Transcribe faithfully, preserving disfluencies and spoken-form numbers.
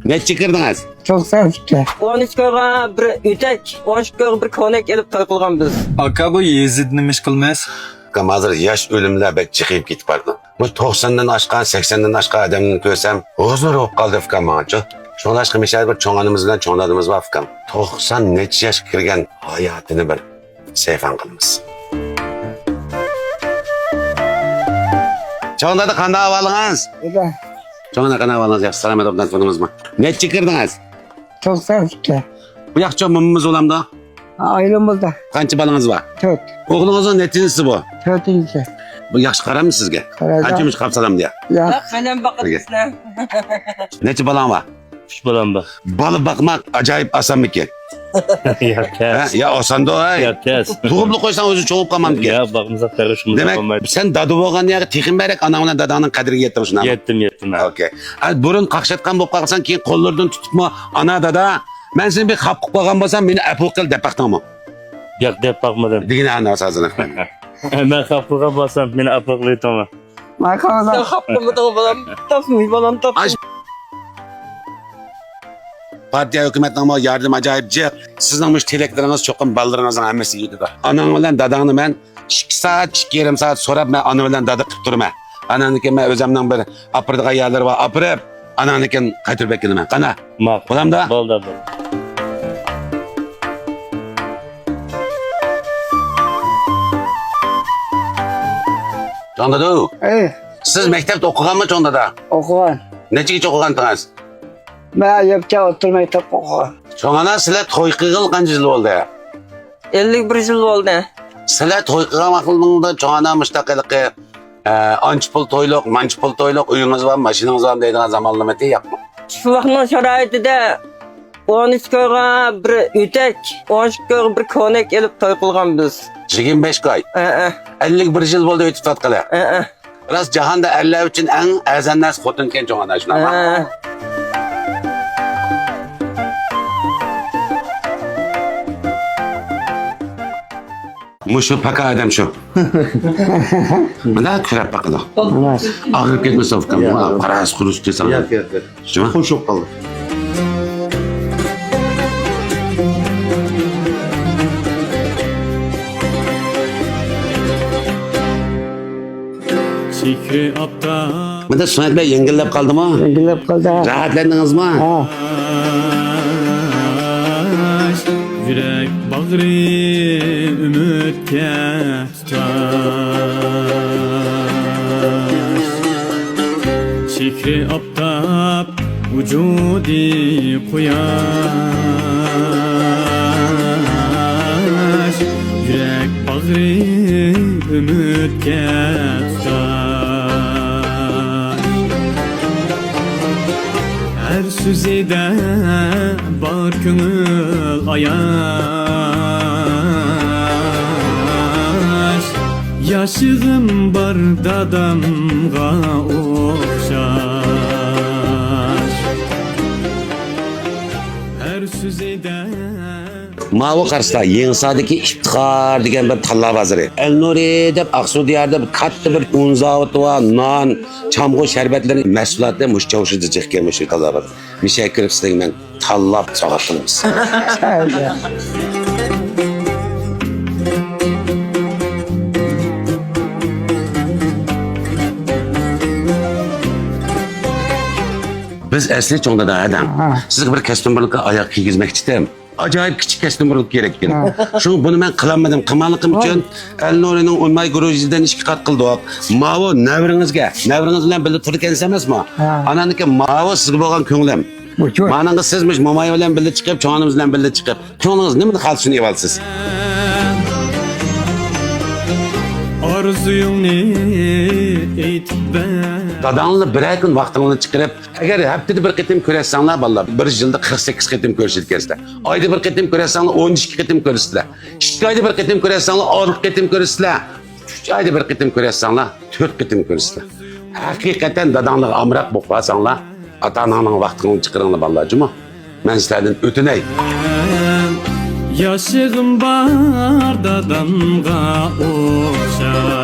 نەچچە كىردىڭىز؟ توقسان ئىككى. ئون ئۈچ كويغا بىر ئۆتەك، ئون ئىككى كويغا بىر كونەك ئېلىپ توي قىلغان بىز. ئاكا، بۇ يېزىدا نېمە ئىش قىلىمىز؟ ئاكام، ھازىر ياش ئۆلۈملەر بەك جىقىيىپ كېتىپ بارىدۇ. بۇ توقساندىن ئاشقان، سەكسەندىن ئاشقان ئادەمنى كۆرسەم، ھۇزۇر بولۇپ قالدى ئۇكام ماڭىچۇ. شۇڭلاشقا مىشەدە بىر چوڭ ئانىمىز بىلەن چوڭ دادىمىز بار ئۇكام. توقسان نەچچە ياشقا كىرگەن ھاياتىنى بىر سەيفان قىلىمىز. چوڭ دادا، قانداق ئەھۋالىڭىز؟ چوڭ دادا، قانداق ئەھۋالىڭىز؟ ياخشى، سالامەت، ئوبدان تۇردىڭىزمۇ؟ نەچچە كىردىڭىز؟ توقسان ئىككى. بۇ ياخشى چوڭ مومىمىز بولامدۇ؟ ئايلىن بولدى. قانچە بالىڭىز بار؟ تۆت. ئوغلىڭىزنىڭ نەچچىنچىسى بۇ؟ تۆتىنچى. بۇ ياخشى قارامدۇ سىزگە؟ قارايدۇ. قانچە يۈمۈش قاپسالامدۇ يا؟ ياق. قەلەم باقىدۇ سىلەر. نەچچە بالاڭ بار؟ ئۈچ بالام بار. بالا باقماق ئاجايىپ ئاسانمىكىن؟ ياق، تەس. ھە؟ يا ئاساندۇ، ھاي. ياق، تەس. تۇغۇپلا قويساڭ ئۆزى چوڭۇپ قالمامدىكىن؟ ياق، باقمىساق تەرىشىمىز دېمەك، بولمايدۇ. سەن دادا بولغان يەرگە تېخىمۇ بەرەك ئاناڭ بىلەن داداڭنىڭ قەدرىگە يەتتىڭ، شۇنداقمۇ؟ يەتتىم، يەتتىم، ھە. ئوكەي. ھە، بۇرۇن قاقشاتقان بولۇپ قالساڭ، كېيىن قوللىرىدىن تۇتۇپمۇ، ئانا، دادا، مەن سېنى بىر خاپا قىلىپ قالغان بولسام، مېنى ئەپۇ قىل دەپ باقتىڭمۇ؟ ياق، دەپ باقمىدىم. دېگىنە ئانا سازىنى. مەن خاپا قىلغان بولسام، مېنى ئەپۇ قىلىۋېتىڭلار. ماقالىدا. سەن خاپا قىلمىدىڭ، بالام. تاپماي، بالام، تاپماي. پارتىيە، ھۆكۈمەتنىڭمۇ ياردىمى ئاجايىپ جىق. سىزنىڭ مۇشۇ تىلەكلىرىڭىز چوقۇم بالىلىرىڭىزنىڭ ھەممىسىگە يېتىدۇ. ئاناڭ بىلەن داداڭنى مەن ئىككى سائەت، ئىككى يېرىم سائەت سوراپ، مەن ئانا بىلەن دادا قىلىپ تۇرىمەن. ئاناندىن كېيىن مەن ئۆزۈمنىڭ بىر ئاپىرىدىغان يەرلىرى بار، ئاپىرىپ، ئاناندىن كېيىن قايتۇرۇپ ئەكېلىمەن. قانا؟ ماقۇل. بولامدا؟ بولدى، بولدى. چوڭ دادا. ئەي. سىز مەكتەپتە ئوقۇغانمۇ، چوڭ دادا؟ ئوقۇغان. نەچچىگىچە ئوقۇغانتىڭىز؟ مەن يەككە ئوتتۇرا مەكتەپتە ئوقۇغان. چوڭ ئانا، سىلەر توي قىلغىلى قانچە يىل بولدى؟ ئەللىك بىر يىل بولدى. سىلەر توي قىلغان ۋاقتىڭلاردا، چوڭ ئانا، مۇشۇنداق ھېلىقى، ئە، ئانچە پۇل تويلۇق، مانچە پۇل تويلۇق، ئۆيىڭىز بارمۇ، ماشىنىڭىز بارمۇ دەيدىغان زامانلىرىمىتى يوقمۇ؟ شۇ ۋاقىتنىڭ شارائىتىدا ئون ئۈچ كويغا بىر ئۆتەك، ئون ئىككى كويغا بىر كونەك ئېلىپ توي قىلغان بىز. يىگىرمە بەش كوي؟ ئەئە. ئەللىك بىر يىل بولدى ئۆتۈپ تارتقىلى. ئەئە. راست، جاھاندا ئەرلەر ئۈچۈن ئەڭ ئەرزان نەرسە خوتۇنكەن، چوڭ ئانا، شۇنداقمۇ؟ ھە. مۇشۇ پاكا ئادەم شۇ. مۇنداق كۆرۈپ باقىدۇ. ئاغرىپ كەتمىسۇن، ئۇكام. ياق. قاراسى قۇرۇسى دېسەڭ. ياق، ياق، ياق. شۇمۇ؟ خوش بولۇپ قالدى. چېھرى ئاپتاپ. مۇنداق سۆھبەت يەڭگىللەپ قالدىمۇ؟ يەڭگىللەپ قالدى. راھەتلەندىڭىزمۇ؟ ھە. يۈرەك باغرى ئۈمىدكە تۇتاش. چېھرى ئاپتاپ، ۋۇجۇدى قۇياش. يۈرەك باغرى ئۈمىدكە تۇتاش. ھەر سۆزىدە بار كۆڭۈل ئاياش. ياشىغىم بار دادامغا ئوخشاش. ھەر سۆزىدە. ماۋۇ قارىسىلا، يېڭىساردىكى ئىپتىخار دېگەن بىر تاللا بازىرى. ئەلنۇرى دەپ ئاقسۇ دىيارىدا بىر كاتتا بىر ئۇن زاۋۇتى بار، نان، چامغۇر شەربەتلىرى مەھسۇلاتى مۇشۇ چاۋشىدا جىق ئىكەن، مۇشۇ تاللا بازىرى. مۇشۇ يەرگە كىرىپ سىلەرگە مەن تاللاپ سوغات قىلىمىز. بىز ئەسلى چوڭ دادا ھەدەڭ. ھە. سىزگە بىر كەستۇمبۇرلۇققا ئاياغ كىيگۈزمەكچىدىم. ئاجايىپ كىچىك كەستۇمبۇرلۇق كېرەك ئىكەن. ھە. شۇڭا بۇنى مەن قىلالمىدىم. قىلمىغانلىقىم ئۈچۈن ئەلنۇرىنىڭ ئۇن ماي گۇرۇچىدىن ئىككى قات قىلدۇق. ماۋۇ نەۋرىڭىزگە، نەۋرىڭىز بىلەن بىللە تۇرىدىكەنسىز ئەمەسمۇ؟ ھە. ئاناندىن كېيىن ماۋۇ سىزگە بولغان كۆڭلۈم. مانىڭغا سىز مۇشۇ موماي بىلەن بىللە چىقىپ، چوڭ ئانىمىز بىلەن بىللە چىقىپ، كۆڭلىڭىز نېمىنى خالىسا شۇنى ئېلىۋالىسىز. ئارزۇيۇڭنى ئېيتىپ بەر. داداڭلار بىرەر كۈن ۋاقتىڭلارنى چىقىرىپ، ئەگەر ھەپتىدە بىر قېتىم كۆرۈشسەڭلار، بالىلار، بىر يىلدا قىرىق سەككىز قېتىم كۆرۈشىدىكەنسىلەر. ئايدا بىر قېتىم كۆرۈشسەڭلار، ئون ئىككى قېتىم كۆرۈشىسىلەر. ئىككى ئايدا بىر قېتىم كۆرۈشسەڭلار، ئالتە قېتىم كۆرۈشىسىلەر. ئۈچ ئايدا بىر قېتىم كۆرۈشسەڭلار، تۆت قېتىم كۆرۈشىسىلەر. ھەقىقەتەن داداڭلارغا ئامراق بولۇپ قالساڭلار، ئاتا-ئاناڭنىڭ ۋاقتىڭنى چىقىرىڭلار، بالىلار، جۇمۇ. مەن سىلەردىن ئۆتۈنەي. ياشىغىم بار دادامغا ئوخشاش.